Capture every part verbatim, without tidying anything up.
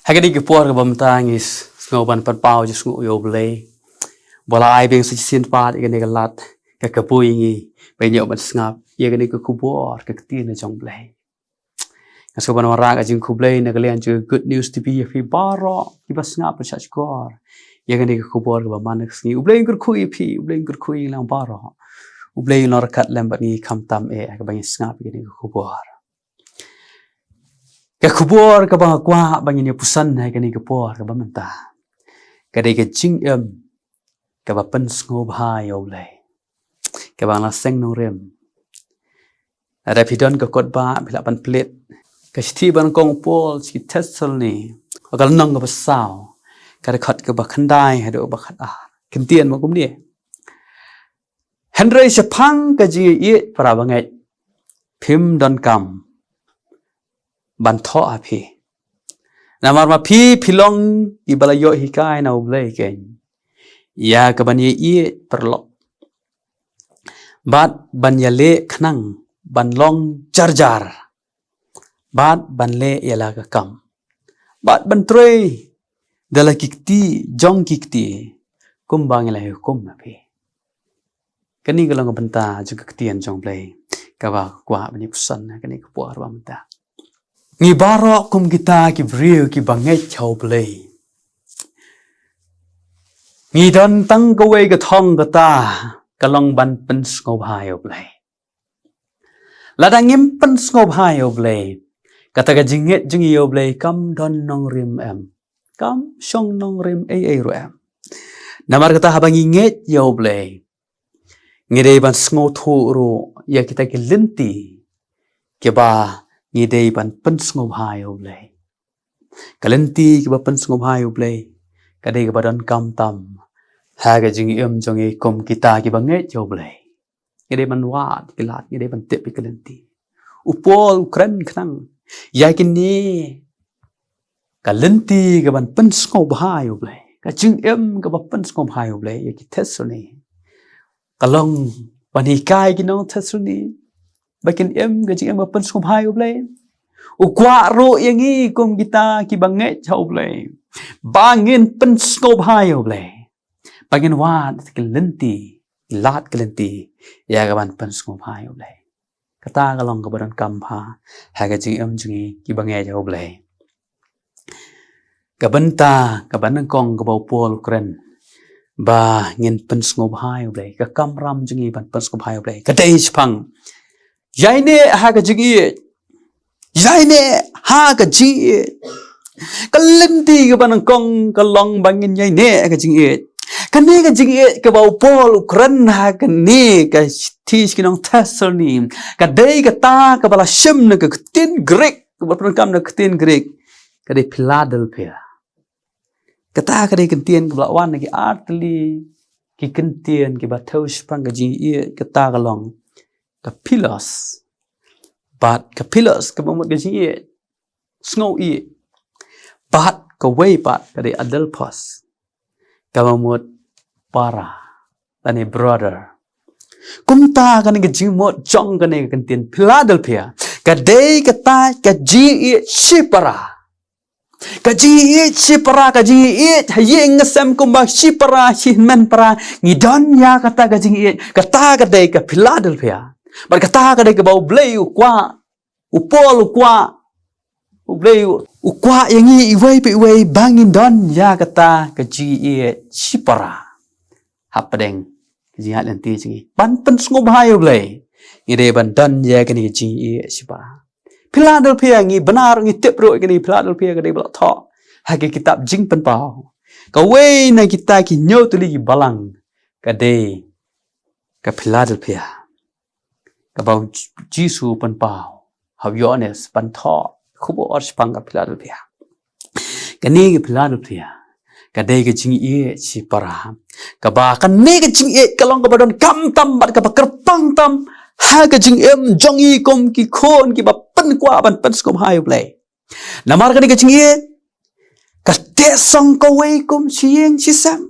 Ha kane ka por kaba mynta ngi sngew ban pynpaw jingsngew ïa U Blei ba la ai biang sa shisien pat ïa kane ka lad ka kabu ïa ngi ban ïoh ban sngap ïa kane ka khubor ka ktien jong U Blei. Nga sngew ban wanrah ka jingkhublei na ka liang jong Good News T V ïa phi baroh kiba sngap ban shah shkor ïa kane ka khubor kaba man ka sngi. U Blei un kyrkhu ïa phi, U Blei un kyrkhu ïa ngi lang baroh. U Blei un long ryngkat lem bad ngi khamtam eh kaba ngi sngap ïa kane ka khubor. Ka khubor kaba nga kwah ba ngin ïa puson ha kane ka por kaba mynta ka dei ka jingim kaba pynsngewbha ïa U Blei. Kaba nga la seng nongrim. Lada phi don ka kot ba phi lah ban plie ka shithi ba nyngkong u Paul sha ki Thessaloni, ka lynnong kaba saw, ka dkhot kaba khyndai haduh ba khatar. Kyntien ma kumne. Hynrei shaphang ka jingïeit para bangeit phim donkam ban thoh ha phi. Namar ma phi phi long kiba la ïoh hikai na U Blei keiñ ïa kaban ïeit paralok bad ban ïaleh khnang ban long jarjar bad ban leh ïa la ka kam bad ban trei da la ki kti jong ki kti kumba ngi la hukum na phi. Kane ka long ka bynta jong ka ktien jong U Blei kaba kwah ban ïa puson ha kane ka por ba mynta. Ngi baroh kum kita ki briew kiba ngeit ha U Blei ngi don tang kawei ka thong, kata ka long ban pynsngewbha ïa U Blei. Lada ngim pynsngewbha ïa U Blei, kata ka jingngeit jong ngi ïa U Blei kam don nongrim em, kam shong nongrim ei ei ruh em. Namar kata haba ngi ngeit ïa U Blei ngi dei ban sngewthuh ruh ïa kita ki lynti kiba ngi dei ban pynsngewbha ïa U Blei. Ka lynti kiba pynsngewbha ïa U Blei ka dei kaba donkam tam ha ka jingim jong ngi kum kita kiba ngeit ïa U Blei. Ngi dei ban wad ki lad, ngi dei ban tip ïa ka lynti. U Paul u kren khnang ïa kine ka lynti kaban pynsngewbha ïa U Blei, ka jingim kaba pynsngewbha ïa U Blei ïa ki Thessaloni. Ka long ban hikai ki nong Thessaloni ba kin im ka jingim kaba pynsngewbha ïa U Blei. U kwah ruh ïa ngi kum kita kiba ngeit ha U Blei ba ngin pynsngewbha ïa U Blei, ba ngin wad ki lynti, ki lad ki lynti ïa kaban pynsngewbha ïa U Blei. Kata ka long kaba donkam bha ha ka jingim jong ngi kiba ngeit ha U Blei. Ka bynta kaba nyngkong kaba u Paul u kren ba ngin pynsngewbha ïa U Blei, ka kamram jong ngi ban pynsngewbha ïa U Blei, ka dei shaphang ïaineh ha ka jingïeit. Ïaineh ha ka jingïeit. Ka lynti kaba nyngkong ka long ba ngin ïaineh ha ka jingïeit. Kane ka jingïeit kaba u Paul u kren ha kane ka shithi sha ki nong Thessaloni ka dei kata kaba la shim na ka ktien Greek, kaba pyndonkam na ka ktien Greek ka dei Philadelphia. Kata ka dei ka ktien kaba la wan na ki artylli ki ktien kiba thew shaphang ka jingïeit. Kata ka long ka philos. Bad ka philos kaba mut ka jingïeit, sngew ïeit. Bad kawei pat ka dei adelphos, kaba mut para lane brother. Kumta kane ka jingmut jong kane ka ktien Philadelphia ka dei kata ka jingïeit shipara. Ka jingïeit shipara, ka jingïeit ha ïing ha sem kumba shipara, shi hynmen para ngi don ïa kata ka jingïeit. Kata ka dei ka Philadelphia. Bad kata ka dei kaba U Blei u kwah, u Paul u kwah, U Blei u kwah ïa ngi iwei pa iwei ba ngin don ïa kata ka jingïeit shipara hapdeng ka jingïaid lynti jong ngi. Ban pynsngewbha ïa U Blei ngi dei ban don ïa kane ka jingïeit shipara. Philadelphia, ngi bynta ruh ngi tip ruh kane Philadelphia ka dei ba la thoh ha ka kitab Jingpynpaw. Kawei na kita ki hynñiew tylli ki balang ka dei ka Philadelphia, kaba u Jisu u pynpaw ha u Ïoannis ban thoh khubor shaphang ka Philadelphia. Kane ka Philadelphia ka dei ka jingïeit shipara, kaba kane ka jingïeit ka long kaba donkam tam bad kaba kyrpang tam ha ka jingim jong ngi kum ki khun kiba pynkwah ban pynsngewbha ïa U Blei. Namar kane ka jingïeit ka teh song kawei kum shi ïing shi sem.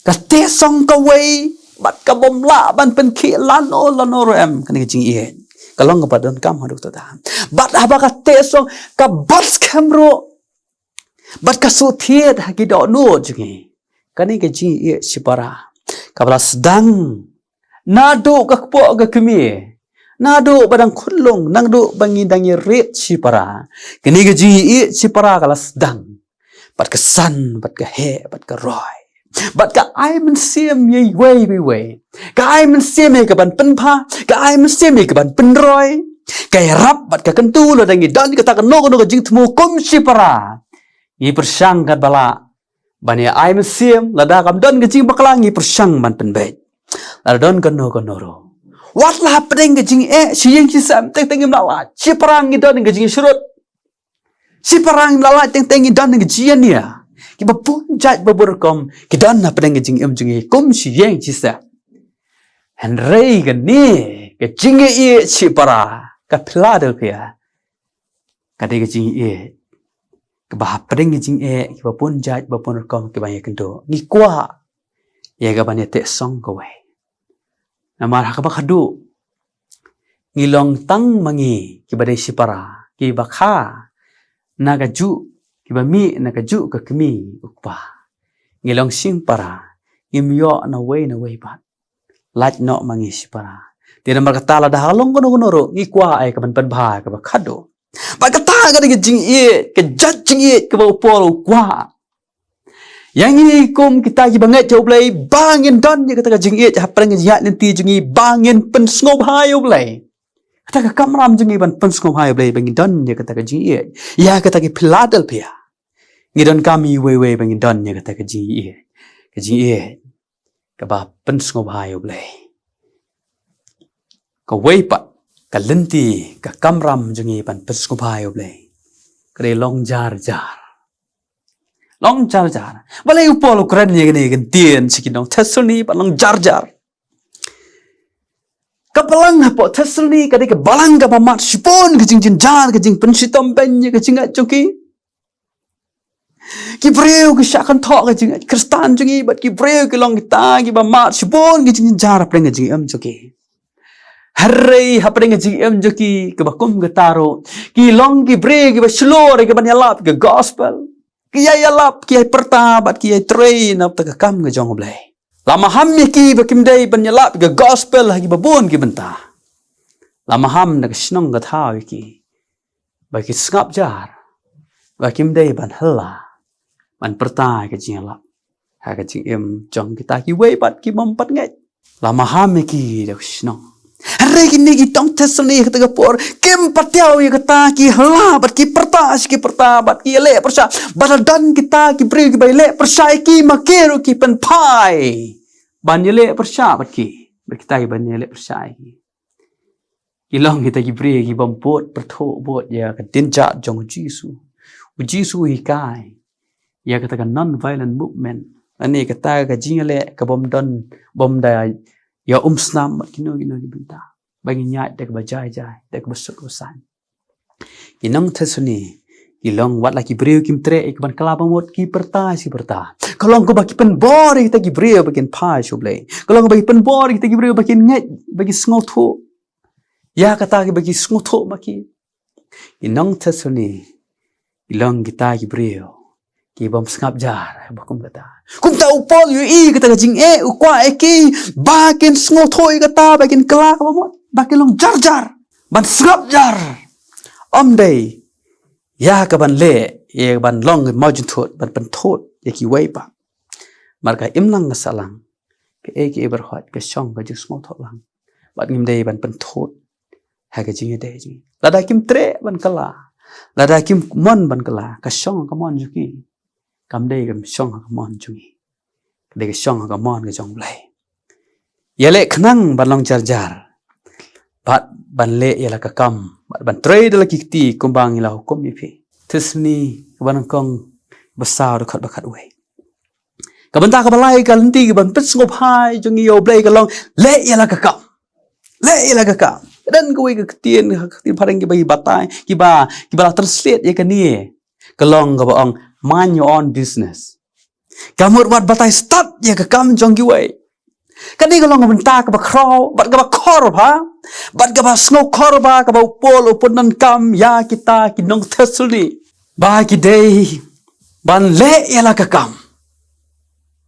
Ka teh song kawei bad ka bym lah ban pynkhih lano lano ruh em. Kane ka jingïeit ka long kaba donkam haduh katta. Bad haba ka teh song, ka bad skhem ruh, bad ka shu thied ha ki dohnud jong ngi. Kane ka jingïeit shipara kaba la sdang naduh ka kpoh ka kmie, naduh ba dang khunlung, naduh ba ngi dang ïarit shipara. Kane ka jingïeit shipara ka la sdang bad ka san, bad ka heh, bad ka roi, bad ka ai mynsiem ïa iwei pa iwei. Ka ai mynsiem ïa ka ban pynbha, ka ai mynsiem ïa ka ban pynroi. Ka ïarap bad ka kyntu lada ngi don kata kano kano ka jingthmu kum shipara. Ngi pyrshang katba lah ban ïa ai mynsiem, lada kam don ka jingbakla ngi pyrshang ban pynbeit. Lada don kano kano ruh, wat la hapdeng ka jingeh shi ïing shi sem, teng teng ngim lah lait. Shipara ngi don ka jingshrut. Shipara ngim lah lait, teng teng ngi don ka jingïania. Kiba bun jait ba bun rukom ki don hapdeng ka jingim jong ngi kum shi ïing shi sem. Hynrei kane ka jingïeit shipara ka Philadelphia ka dei ka jingïeit kaba hapdeng ka jingeh kiba bun jait ba bun rukom kiba ïakynduh, ngi kwah ïa ka ban ïateh song kawei. Namar ha kaba khadduh ngi long tang ma ngi kiba dei shipara, kiba kha na kajuh, kiba mih na kajuh ka kmie u kpa. Ngi long shipara, ngim ïoh na wei na wei pat. Lait noh ma ngi shipara. Te namar kata lada ha long kano kano ruh ngi kwah ïa ka ban pynbha kaba khadduh. Bad kata ka dei ka jingïeit, ka jait jingïeit kaba u Paul u kwah ïa ngi kum kita kiba ngeit ïa U Blei, ba ngin don ïa kata ka jingïeit hapdeng ka jingïaid lynti jong ngi, ba ngin pynsngewbha ïa U Blei. Kata ka kamram jong ngi ban pynsngewbha ïa U Blei ba ngin don ïa kata ka jingïeit. Ïa kata ki Philadelphia ngi donkam iwei iwei ba ngin don ïa kata ka jingïeit. Ka jingïeit kaba pynsngewbha ïa U Blei. Kawei pat ka lynti, ka kamram jong ngi ban pynsngewbha ïa U Blei ka dei long jar jar. Long jar jar. Balei u Paul u kren ïa kane ka ktien sha ki nong Thessaloni ba long jar jar? Ka balang hapoh Thessaloni ka dei ka balang kaba mad shibun ka jingjynjar, ka jingpynshitom beiñ ïa ka jingngeit jong ki. Ki briew ki shah kynthoh ka jingngeit Khristan jong ngi, bad ki briew ki long kita kiba mad shibun ka jingjynjar hapdeng ka jingim jong ki. Hynrei hapdeng ka jingim jong ki kaba kum kata ruh ki long ki briew kiba shlur ïa ka ban ïalap ïa ka gospel. Ki ïa ïalap, ki ïa pyrta bad ki ïa trei na bynta ka kam ka jong U Blei. La maham ïa ki ba kim dei ban ïalap ïa ka gospel ha kiba bun ki bynta. La maham na ka shnong ka thaw ïa ki ba ki sngap jar, ba kim dei ban hela ban pyrta ïa ka jingïalap ha ka jingim jong kita kiwei pat ki bym pat ngeit. La maham ïa ki da ka shnong. Hynrei kine ki nong Thessaloni ha kata ka por kim patiaw ïa kata, ki hela bad ki pyrta sha ki pyrta bad ki ïaleh pyrshah bad la don kita ki briew kiba ïaleh pyrshah ïa ki, ma ki ruh ki pynphai ban ïaleh pyrshah bad ki, bad kita kiban ïaleh pyrshah ïa ki. Ki long kita ki briew ki bym bud pyrthuh bud ïa ka ktien jat jong U Jisu. U Jisu u hikai ïa kata ka non-violent movement, lane kata ka jingïaleh ka bym don, bym da ïa umsnam bad kino kino ki bynta, ba ngin ïaid da kaba jai jai, da kaba suk ba saiñ. Ki nong Thessaloni ki long wat la ki briew kim treh ïa ka ban kylla ba mut, ki pyrta shi pyrta. Ka long kaba ki pynbor ïa kita ki briew ba kin phai sha U Blei. Ka long kaba ki pynbor ïa kita ki briew ba kin ngeit, ba ki sngewthuh ïa kata kiba ki sngewthuh ma ki. Ki nong Thessaloni ki long kita ki briew ki bym sngap jar, ba kum kata. Kumta u Paul u ïohi kata ka jingeh, u kwah ïa ki ba kin sngewthuh ïa kata, ba kin kylla ba mut, ba kin long jar jar, ban sngap jar. Ym dei ïa ka ban leh, ïa ka ban long mawjynthut, ban pynthut ïa kiwei pat. Namar ka imlang ka sahlang, kaei kaei baroh ka shong ka jingsngewthuh lang. Bad ngim dei ban pynthut ha ka jingïadei jong ngi. Lada kim treh ban kylla, lada kim mon ban kylla, ka shong ka mon jong ki kam dei ka shong ka mon jong ngi. Ka dei ka shong ka mon ka jong U Blei. Ïaleh khnang ban long jar jar, bad ban leh ïa la ka kam, bad ban trei da la ki kti kumba ngi la hukum ïa phi. Thessaloni kaba nyngkong, kaba saw, dkhot ba khatwei. Ka bynta kaba lai ka lynti ka ban pynsngewbha jong ngi ïa U Blei ka long leh ïa la ka kam. Leh ïa la ka kam. Ka don kawei ka ktien, ka ktien phareng kiba ki batai, kiba, kiba la translate ïa kane, ka long kaba ong, mind your own business. Ka mut wat batai stad ïa ka kam jong kiwei. Kane ka long ka bynta kaba khraw bad kaba khor bha, bad kaba sngew khor bha kaba u Paul u pyndonkam ïa kita ki nong Thessaloni, ba ki dei ban leh ïa la ka kam.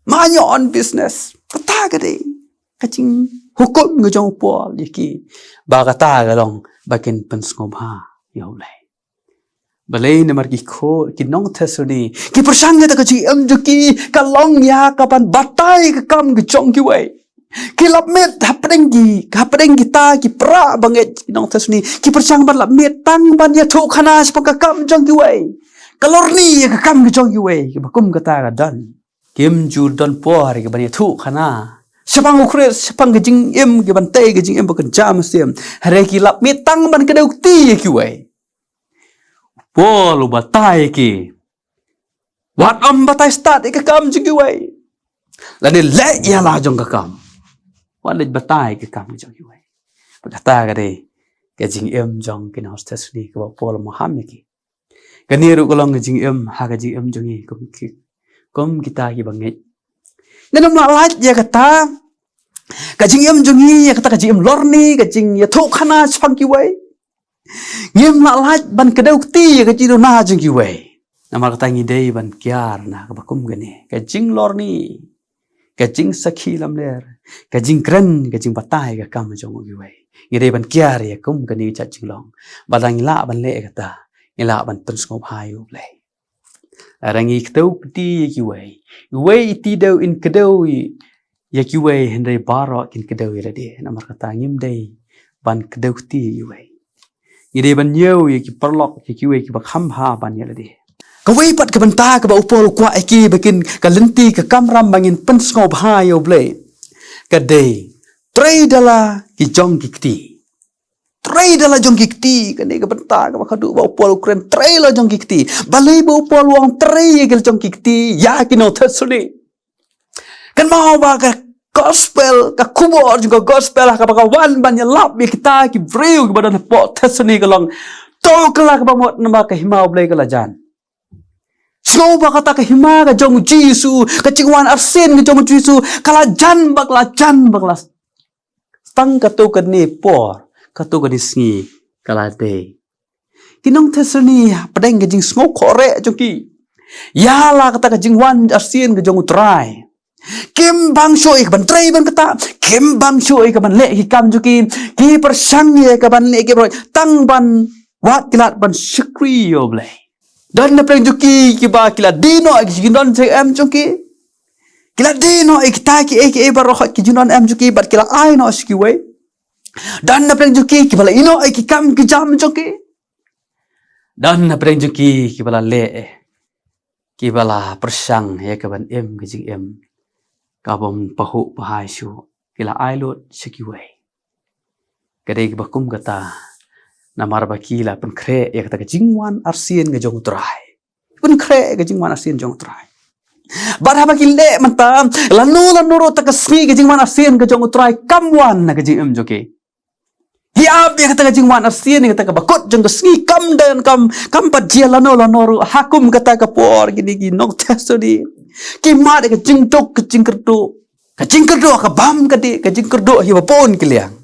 Mind your own business. Kata ka dei ka jinghukum ka jong u Paul ïa ki, ba kata ka long ba kin pynsngewbha ïa U Blei. Balei? Namar ki kho, ki nong Thessaloni ki pyrshang ïa kata ka jingim jong ki ka long ïa ka ban batai ka kam ka jong kiwei. Ki lap miet hapdeng ki, hapdeng kita ki para bangeit, ki nong Thessaloni ki pyrshang ban lap miet tang ban ïathuh khana shaphang ka kam jong kiwei. Ka lorni ïa ka kam ka jong kiwei, kaba kum kata ka don. Kim ju don por ïa ka ban ïathuh khana shaphang U Khrist, shaphang ka jingim, ka ban tei ka jingim ba kynja mynsiem. Hynrei ki lap miet tang ban kdew kti ïa kiwei. U Paul u batai ïa ki, wat ym batai stad ïa ka kam jong kiwei, lane leh ïa la jong ka kam. Wat leh batai ïa ka kam jong kiwei. Ba kata ka dei ka jingim jong ki nong Thessaloni kaba u Paul u maham ïa ki. Kane ruh ka long ka jingim ha ka jingim jong ngi kum ki, kum kita ki bangeit. Ngin ym lah lait ïa kata ka jingim jong ngi, ïa kata ka jingim lorni, ka jingïathuh khana shaphang kiwei. Ngim lah lait ban kdew kti ïa ka jingduna jong kiwei. Namar kata ngi dei ban kiar na kaba kum kane, ka jinglorni, ka jingsakhi lamler, ka jingkren, ka jingbatai ka kam jong kiwei. Ngi dei ban kiar ïa kum kane ka jinglong. Ba lada ngi lah ban leh kata, ngi lah ban pynsngewbha ïa U Blei. Lada ngi kdew kti ïa kiwei, uwei i ti dei in kdew ïa kiwei, hynrei baroh kin kdew ïa lade. Namar kata ngim dei ban kdew kti ïa kiwei. Ngi dei ban ñiew ïa ki paralok, ïa kiwei kiba kham bha ban ïa lade. Kawei pat ka bynta kaba u Paul u kwah ïa ki ba kin, ka lynti ka kamram ba ngin pynsngewbha ïa U Blei, ka dei trei da la ki jong ki kti. Trei da la jong ki kti, kane ka bynta kaba khadduh ba u Paul u kren, trei la jong ki kti. Balei ba u Paul u ong trei ïa ki la jong ki kti ïa ki nong Thessaloni? Kynmaw ba ka gospel, ka khubor jong ka gospel ha kaba ka wan ban ïalap ïa kita ki briew kiba don hapoh Thessaloni ka long, to kylla kaba mut namar ka hima U Blei ka la jan. Sngew ba kata ka hima ka jong u Jisu, ka jingwan arsien ka jong u Jisu ka la jan, ba ka la jan, ba ka la tang kato kane por, kato kane sngi ka la dei. Ki nong Thessaloni, hapdeng ka jingsngewkhohrieh jong ki ïa la kata ka jingwan arsien ka jong u Trai, kim bang shuh ïa ka ban trei ban kata, kim bang shuh ïa ka ban leh ki kam jong ki. Ki pyrshang ïa ka ban leh ki broi tang ban wad ki lad ban shakri ïa U Blei. Don na pdeng jong ki kiba ki la die noh ïa ki jingdon jingem jong ki. Ki la die noh ïa kita kiei kiei baroh ki jingdon em jong ki bad ki la ai noh sha kiwei. Don na pdeng jong ki kiba la ïeh noh ïa ki kam ki jam jong ki. Don na pdeng jong ki kiba la leh, kiba la pyrshang ïa ka ban im ka jingim ka bym pahuh pahai shuh, ki la ai lut sha kiwei. Ka dei kaba kum kata, namar ba ki la pynkhreh ïa kata ka jingwan arsien ka jong u Trai. Pynkhreh ïa ka jingwan arsien jong u Trai. Bad haba ki leh mynta, lano lano ruh kata ka sngi ka jingwan arsien ka jong u Trai kam wan na ka jingim jong ki. Ki ap ïa kata ka jingwan arsien, ïa kata kaba kut jong ka sngi kam don, kam, kam pat jia lano lano ruh. Ha kum kata ka por kine ki nong Thessaloni ki mad ïa ka jingduk, ka jingkyrduh. Ka jingkyrduh ka bam ka dih, ka jingkyrduh hi ba bun ki liang.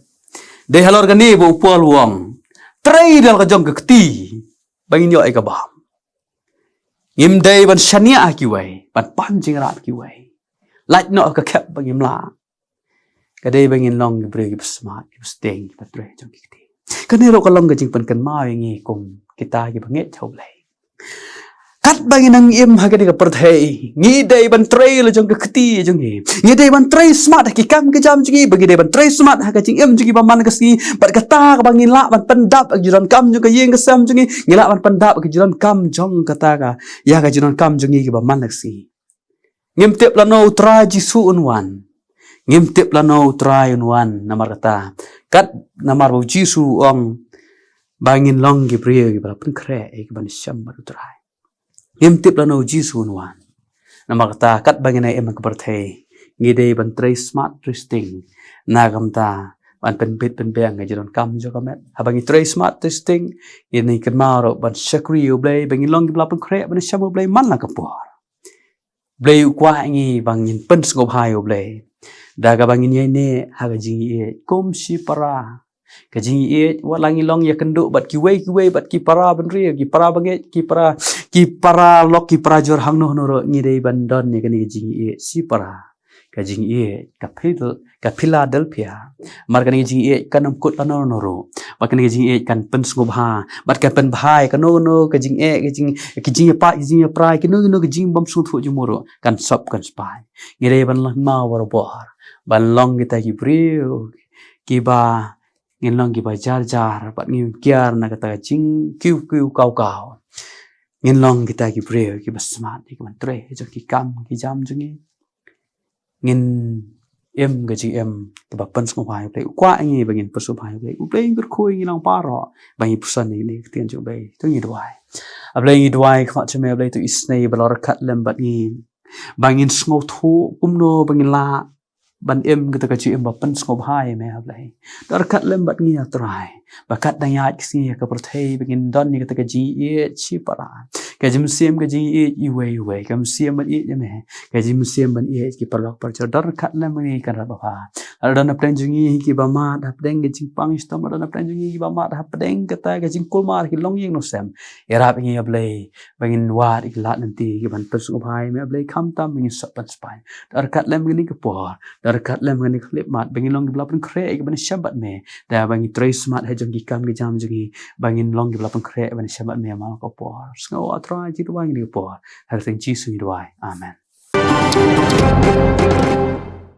Dei halor kane ba u Paul u ong, trei da la ka jong ka kti ba ngin ïoh ïa ka bam. Ngim dei ban shaniah ha kiwei, ban pan jingïarap ha kiwei. Lait noh ka khep ba ngim lah. Ka dei ba ngin long ki briew kiba smat, kiba sting, kiba trei jong ki kti. Kane ruh ka long ka jingpynkynmaw ïa ngi kum kita kiba ngeit ha U Blei. Katba ngi nang im ha kane ka pyrthei, ngi dei ban trei la jong ka kti jong ngi. Ngi dei ban trei smat ha ki kam ki jam jong ngi, ba ngi dei ban trei smat ha ka jingim jong ngi ba man la ka sngi. Bad kata kaba ngin lah ban pyndap ha ki jingdonkam jong ka ïing ka sem jong ngi, ngi lah ban pyndap ha ki jingdonkam jong kata ka, ïa ka jingdonkam jong ngi kiba man la ka sngi. Ngim tip lano u Trai Jisu un wan. Ngim tip lano u Trai un wan, namar kata, kat namar ba u Jisu u ong ba ngin long ki briew kiba la pynkhreh ïa ki ban shem bad u Trai. Ngim tip lano u Jisu un wan. Namar kata, katba ngin nang im ha ka pyrthei, ngi dei ban trei smat, trei sting. Na ka bynta ban pynbit pynbiang ïa ka jingdonkam jong ka met. Haba ngi trei smat, trei sting, ngin nang kynmaw ruh ban shakri ïa U Blei, ba ngin long kiba la pynkhreh ban shem U Blei man la ka por. Blei u kwah ïa ngi ba ngin pynsngewbha ïa U Blei da kaba ngin ïaineh ha ka jingïeit kum shipara, Ka jingïeit, wat la ngi long ïakynduh bad kiwei kiwei, bad ki para bynriew, ki para bangeit, ki para, ki para lok, ki para jor hangno hangno ruh, ngi dei ban don ïa kane ka jingïeit shipara. Ka jingïeit ka Phil-, ka Philadelphia. Namar kane ka jingïeit kan ym kut lano lano ruh. Bad kane ka jingïeit kan pynsngewbha, bad kan pynbha ïa kano kano ka jingeh, ka jing, ka jingïapait, ka jingïaprai, kino kino ka jingbymsngewthuh jingmut ruh kan sop kan spah. Ngi dei ban long ma barabor, ban long kita ki briew kiba ngin long kiba jar jar, bad ngin kiar na kata ka jingkiew kiew kaw kaw. Ngin long kita ki briew kiba smat ïa ka ban trei jong ki kam ki jam jong ngi. Ngin im ka jingim kaba pynsngewbha ïa U Blei. U kwah ïa ngi ba ngin pynsngewbha ïa U Blei. U Blei un kyrkhu ïa ngi lang baroh ba ngin pyrshang ïa kane ka ktien jong U Blei. To ngin duwai. A Blei, ngi duwai khmat jong me, A Blei, to isynei ba la ryngkat lem bad ngi, ba ngin sngewthuh kumno ba ngin lah ban im kata ka jingim ba pynsngewbha ïa me, A Blei. To ryngkat lem bad ngi, A Trai, ba katba dang ïaid ka sngi ha ka pyrthei ba ngin don ïa kata ka jingïeit shipara, ka jingmynsiem ka jingïeit iwei iwei, ka mynsiem ban ïeit ïa me, ka jingmynsiem ban ïeit ki paralok parajor. To ryngkat lem bad ngi, Kynrad babha. Lada don hapdeng jong ngi kiba mad hapdeng ka jingpang shitom, lada don hapdeng jong ngi kiba mad hapdeng kata ka jingkulmar ki longïing longsem, ïarap ïa ngi, A Blei, ba ngin wad ïa ki lad lynti kiban pynsngewbha ïa me, A Blei, khamtam ba ngin sop ban spah. To ryngkat lem kane ka por, to ryngkat lem kane ka khyllipmat, ba ngin long kiba la pynkhreh ïa kiban ïashem bad me, da ba ngin trei smat ha jong ki kam ki jam jong ngi, ba ngin long kiba la pynkhreh ban ïashem bad me man la ka por. Sngewbha, A Trai, jingduwai kane ka por. Ha ka kyrteng Jisu ngi duwai. Amen.